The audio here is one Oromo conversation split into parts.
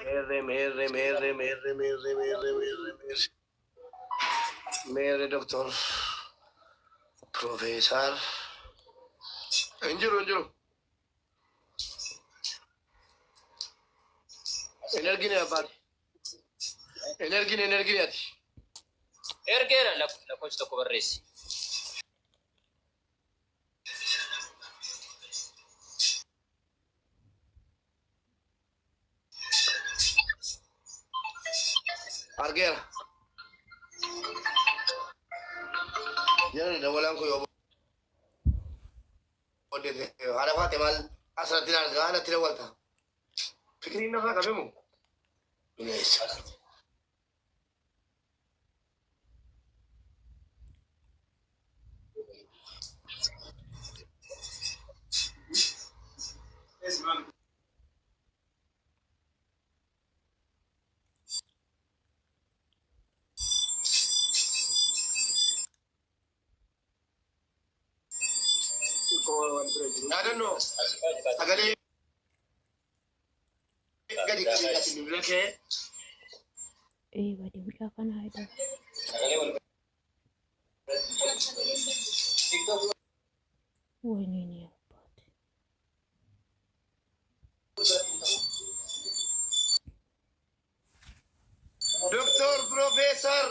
Meerre, meerre, meerre, meerre, meerre, meerre, meerre, meerre. Meerre doktor. Profeesar. Hin jiru, hin jiru. Hin ergine abbaati. Hin ergine, hin ergine ati. Ergeera lakkoofsa tokko barreessi. Argeera. Jedhan dabalaan kun yoo booddee haadha faate maal asirratti na argaa natti dawwalta. Fikiriin narraa qabe moo? Bineensa. Yaadannoo sagalee gadi qabii ati bilbila kee. Ee bade mucaa kana haadha. Sagalee wal Wayne ni abbaate. Doktor Profeesar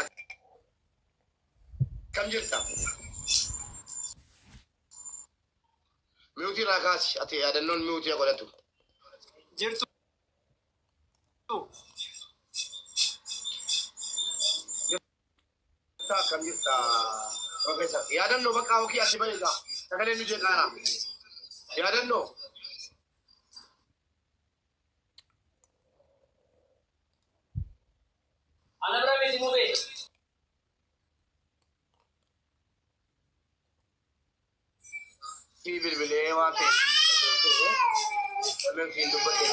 akkam jirta? Miyuutii irraa kaasi ati yaadannoon miyuutii haa godhatu. Jirtu. Jirta akkam jirta Profeesar? Yaadannoo bakka hokii ati bahi egaa sagaleen nu jeeqaara. Yaadannoo. Ana bira miti mubee. Sii bilbilee waan ta'eef wannan siin dubbadhe.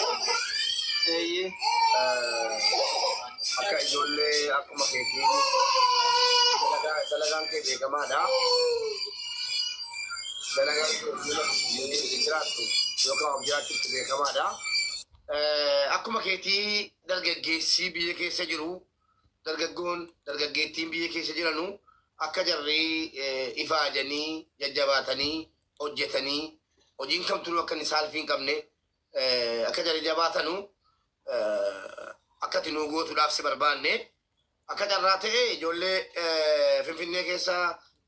Eeyyee. Akka ijoollee akkuma keetii dalagaa dalagaan kee beekamaadha. Dalagaan kee biyya jiraattu yookaan of jiraachiftu beekamaadha. Akkuma keetii dargaggeessi biyya keessa jiru dargaggoon dargaggeettiin biyya keessa jiranu akka jarri ifaajanii jajjabaatanii hojjetanii hojiin kamtuu akka inni saalfii hin qabne akka jarri jabaatanu akka ati nuu gootuudhaaf si barbaanne. Akka carraa ta'e ijoollee Finfinnee keessa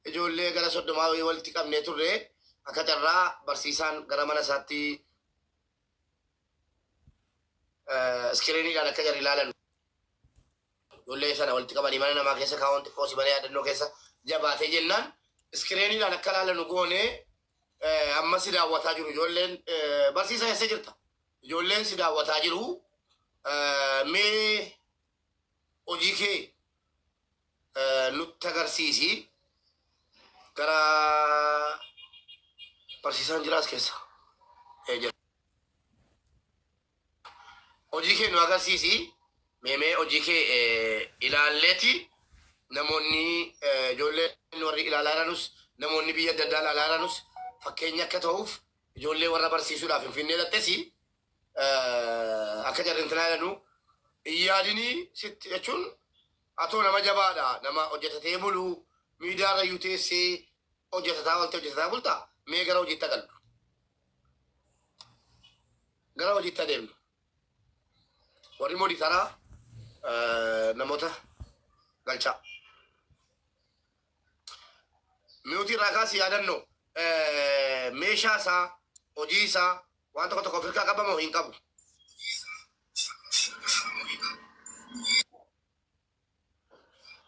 ijoollee gara 30 wayii walitti qabnee turre. Akka carraa barsiisaan gara mana isaatti iskiriiniidhaan akka jarri ilaalan ijoollee sana walitti qabanii mana namaa keessa kaa'uun xiqqoo si mana yaadannoo keessa jabaatee jennaan iskiriiniidhaan akka ilaalanu goone. Amma si daawwataa jiru ijoolleen. Barsiisaa, eessa jirta? Ijoolleen si daawwataa jiru. Mee hojii kee nutti agarsiisi. Gara barsiisaan jiraas keessa jira. Hojii kee nu agarsiisi. Mee hojii kee ilaalleeti namoonni ijoolleen warri ilaalaa jiranus, namoonni biyya adda addaa ilaalaa jiranus fakkeenya akka ta'uuf, ijoollee warra barsiisuudhaaf Finfinnee dhattesi akka jarri intinaa jedhanu hin yaadinii sitti jechuun atoo nama jabaadha, nama hojjetatee bulu, miidiyaa irra iyyuu teessee hojjetataa oolte, hojjetataa bulta. Mee gara hojiitti agallu, gara hojiitti adeemnu. Warri moditaraa namoota galchaa. Miyuutii irraa kaasi yaadannoo. Meeshaa isaa, hojii isaa, waan tokko tokko of hirkaa qaba moo hin qabu?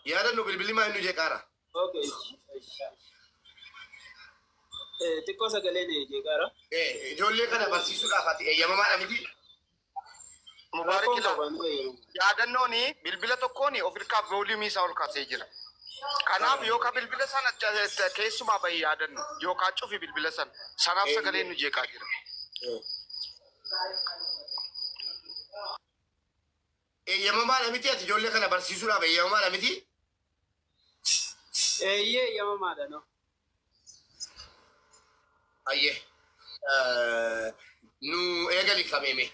Yaadannoo, bilbilli maa inni jeeqaara? Okay. Xiqqoo sagaleen jeeqaara. Ijoollee kana barsiisuudhaaf ati eeyyamamaadha miti? Mubaarak Rakkoon ilaa qaba nu eeyyamu. Yaadannoon bilbila tokkoon of hirkaa volume isaa ol kaasee jira. Kanaaf yookaan bilbila sana keessumaa bahi yaadannu yookaan cufi bilbila sana. Sanaaf sagaleen nu jeeqaa jira. Eeyyamamaadha miti ati ijoollee kana barsiisuudhaaf eeyyamamaadha miti? Eeyyee, eeyyamamaadha no. Ayyee. Nu eegali kameeme.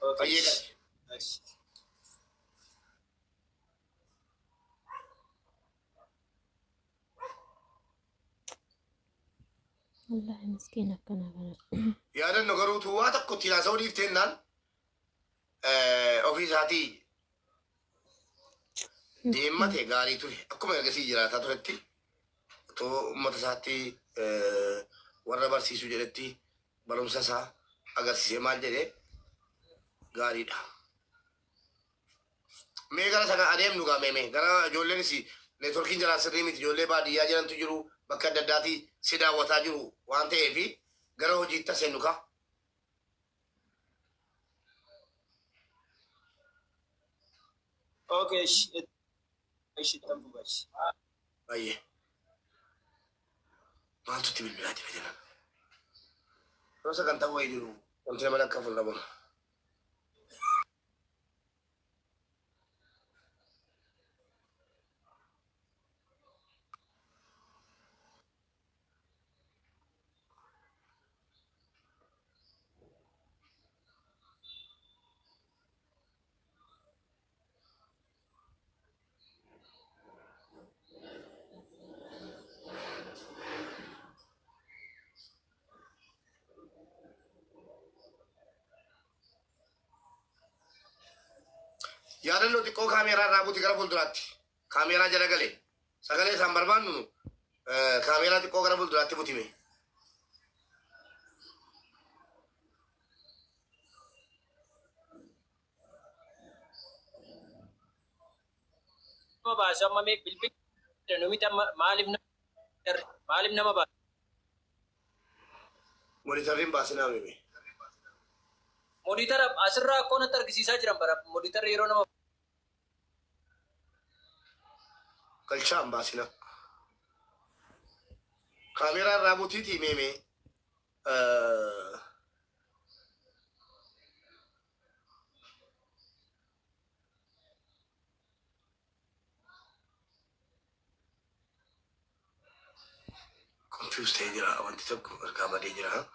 Okay. Ayyee gali. Ashi. Wallaahi miskiin akkanaa kana. Yaadanno garuutu waa tokko ittiin haasa'uu dhiifteennaan ofii isaatii deemmate gaarii ture. Akkuma ergasii jiraataa turetti otoo uummata isaatti warra barsiisuu jedhetti barumsa isaa agarsiisee maal jedhee gaariidha. Mee gara sana adeemnu gaa mee gara ijoolleenis networkiin jalaa sirrii miti, ijoollee baadiyyaa jirantu jiru, bakka adda addaatii si daawwataa jiru waan ta'eef gara hojiitti aseennu kaa. Okay, ishi. Ishi tan fufa. Baay'ee. Maaltu itti bilbilaati fedhan? Yeroo sagantaa wayii jiru wanti nama lakka fuuldura. Yaadannoo xiqqoo kaameeraa irraa buuti gara fuulduraatti. Kaameeraa jala galee. Sagalee isaan barbaannu nu kaameeraa xiqqoo gara fuulduraatti butime. Nama baasu amma mee bilbilli numiti amma maaliif nama baasu? Moonitarriin baasinaa mime. Moonitara asirraa akkoo natti argisiisaa jiran bara moonitarri yeroo nama Galchaan baasinaa. Kaameeraa irraa butiitii meeme. Confuse ta'ee jira, wanti tokko ergaa badee jira.